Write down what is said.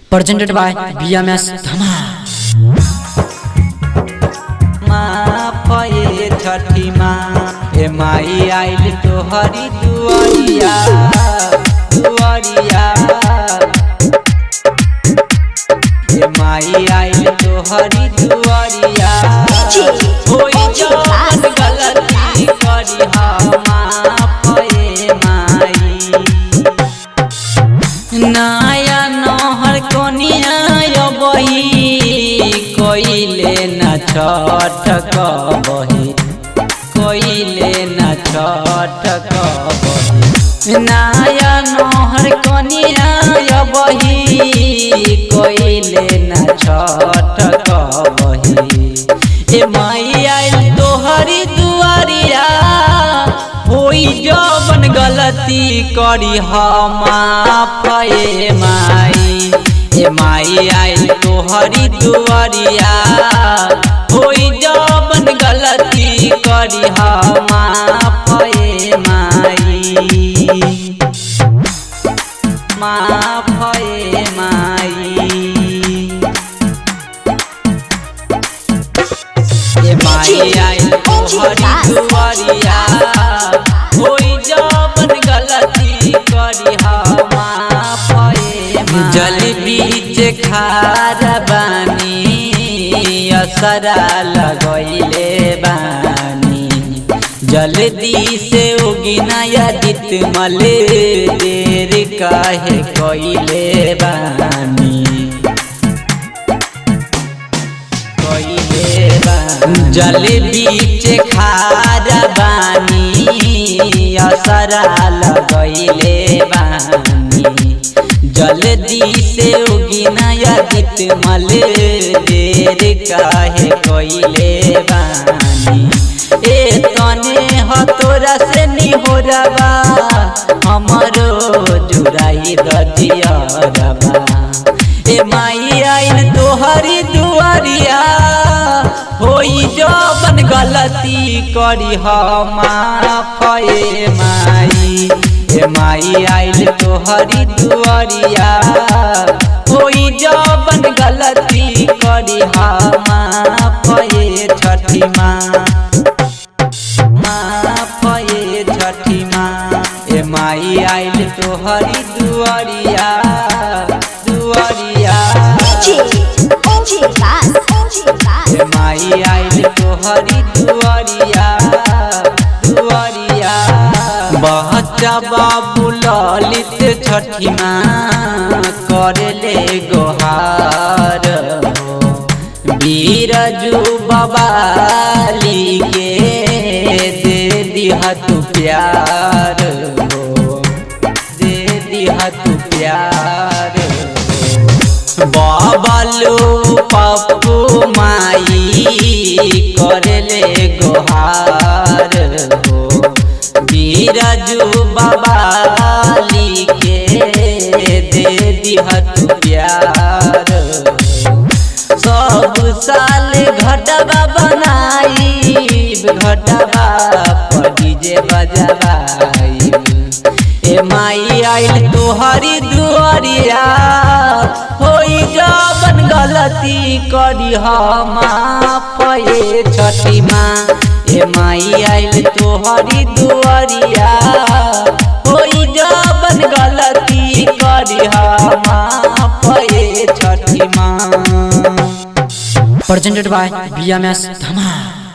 Presented by BMS Dhama. माँ छठी माँ ए माई आइल तोहरी दुआरिया दुआरिया ए माई आइल तोहरी दुआरिया होई जवन गलती करी माफ ए माई। नया नहर कोनिया बही कोइले न छठ कबही कोइले न छठ कबही। नया नहर कोनिया बही कोइले न छठ कबही। ए माई आइल तोहरी दुआरिया होई जवन गलती करी माफ ए माई। ए माई आइल तोहरी दुआरिया होई जवन गलती करी माफ ए माई। माफ ए माई। ए माई आइल तोहरी दुआरिया होई जवन गलती करी माफ ए माई। जल बीच खार बानी असरा लगैले बानी जल्दी से उगिना यदित मले देर काहे कइले बानी जल बीच खार बानी असरा लगैले बानी जल्दी से उगिना यदित मले देर काहे कइले बानी। ए तने ह तोरा से निहोरबा हमरो जुराई ददियरबा। ए माई आइल तोहरी दुआरिया होई जवन गलती करी माफ ए माई। ए माई आइल तोहरी दुआरिया होई जवन गलती करी माफ ए छठी माँ। माफ ए छठी माँ। ए माई आइल तोहरी दुआरिया दुआरिया ए माई आइल तोहरी दुआरिया दुआरिया। बच्चा बाबू ललित छठी माँ करले गोहार हो बीरजू बबाली के दे दिहा तू प्यार हो दे दिहा तू प्यार हो। बाबलू पप्पू माई करले गोहार हो बीरजू बबाली के दे दिहा तू प्यार हो। सब साल घटबा बनाई घटबा पर डीजे बजवाई। ए माई आइल तोहरी दुआरिया होई जवन गलती करी माफ ए छठी माँ। ए माई आइल तोहरी दुआरिया होई जवन गलती करी माफ ए छठी माँ। Presented by BMS Dhama.